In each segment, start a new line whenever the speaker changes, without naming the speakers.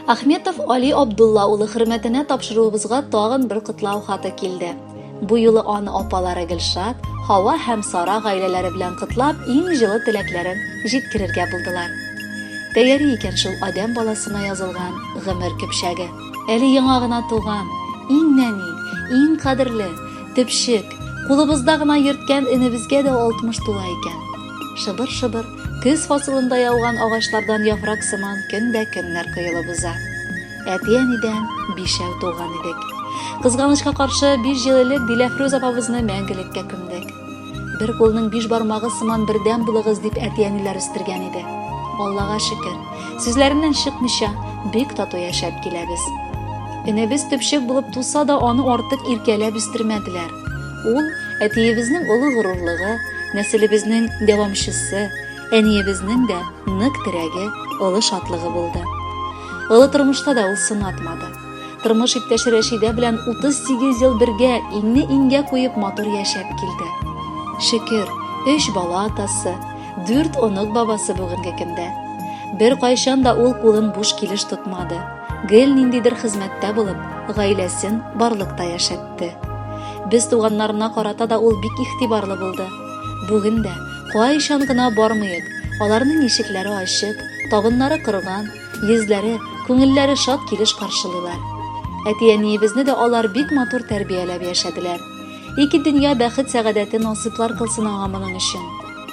Ахметов Али Абдулла улы хөрмәтенә тапшыруыбызга тагын бер котлау хаты килде. Бу юлы аны апалары Гөлшат, Һава һәм Сара гаиләләре белән котлап, иң җылы теләкләрен җиткерергә булдылар. Тәгәри икән шул адәм баласына язылган гомер көпчәге. Әле яңа гына туган, иң нәни, иң кадерле, төпчек, кулыбызда гына йөрткән энебезгә дә 60 тула икән. Шыбыр-шыбыр, көз фасылында яуган агачлардан яфрак сыман көн дә көннәр коелып уза. Әти-әнидән бишәү туган идек. Кызганычка каршы, 5 ел элек Диләфрүз апабызны мәңгелеккә күмдек. Бер кулның биш бармагы сыман бердәм булыгыз дип әти-әниләр үстергән иде. Аллага шөкер, сүзләреннән чыкмыйча, бик тату яшәп киләбез. Энебез төпчек булып туса да, аны артык иркәләп үстермәделәр. Ул, әтиебезнең олы горурлыгы, нәселебезнең дәвамчысы, әниебезнең дә нык терәге, олы шатлыгы булды. Олы тормышта да ул сынатмады. Тормыш иптәше Рәшидә белән 38 ел бергә иңне иңгә куеп матур яшәп килде. Шөкер, өч бала атасы, дүрт онык бабасы бүгенге көндә. Бер кайчан да ул кулын буш килеш тотмады. Гел ниндидер хезмәттә булып, гаиләсен барлыкта яшәтте. Без туганнарына карата да ул бик игътибарлы булды. Бүген дә, кайчан гына бармыйк, аларның ишекләре ачык, табыннары корган, йөзләре, күңелләре шат килеш каршылыйлар. Әти-әниебезне дә алар бик матур тәрбияләп яшәделәр. Ике дөнья бәхет-сәгадәте насыйплар кылсын аңа моның өчен.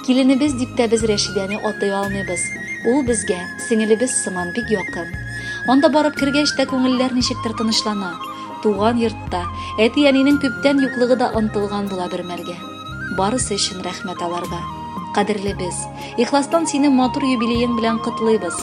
Киленебез дип тә без Рәшидәне атый алмыйбыз. Ул безгә, сеңелебез сыман бик якын. Анда барып кергәч тә күңелләр ничектер тынычлана. Туган йортта, әти-әнинең күптән юклыгы да онтылган була бер мәлгә. Барысы өчен рәхмәт аларга. Кадерлебез, ихластан сине матур юбилеең белән котлыйбыз.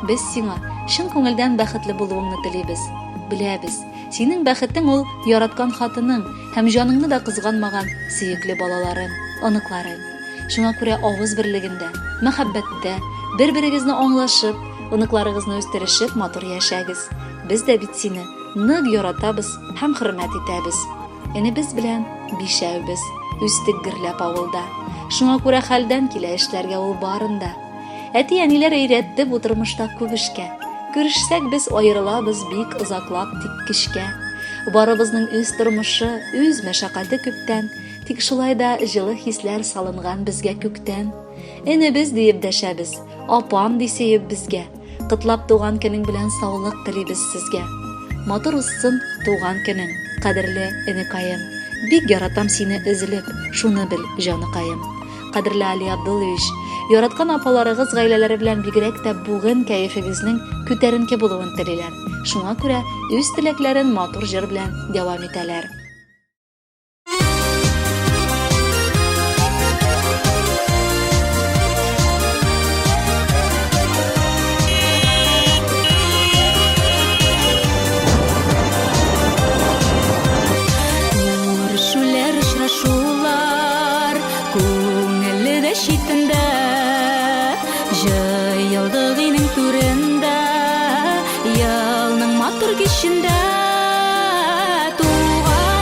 Без сиңа чын күңелдән бәхетле булуыңны телибез. Беләбез, синең бәхетең ул яраткан хатының һәм җаныңны да кызганмаган сөекле балаларың, оныкларың. Шуңа күрә авыз берлегендә, мәхәббәттә, бер-берегезне аңлашып, оныкларыгызны үстерешеп матур яшәгез. Без дә бит сине нык яратабыз һәм хөрмәт итәбез. Энебез белән бишәүбез, үстек гөрләп авылда. Шуңа күрә хәлдән килә эшләргә ул барын да. Әти-әниләр өйрәтте бу тормышта күп эшкә. Күрешсәк без аерылабыз бик озаклап тик көчкә. Барыбызның үз тормышы, үз мәшәкате күптән, тик шулай да җылы хисләр салынган безгә күктән. Энебез диеп дәшәбез, апам ди сөеп безгә. Котлап туган көнең белән саулык телибез сезгә. Матур узсын туган көнең, кадерле энекаем. Бик яратам сине өзелеп, шуны бел, җаныкаем. Кадерле Али Абдуллович, яраткан апаларыгыз гаиләләре белән бигрәк тә бүген кәефегезнең күтәренке булуын телиләр. Шуңа күрә үз теләкләрен матур җыр белән дәвам итәләр.
Күрешүләр, очрашулар күңелле дә читендә. Җыелдык өйнең түрендә, елның матур кичендә. Туган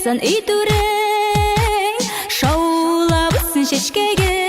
янсын өй түрең, шаулап үссен чәчкәгең.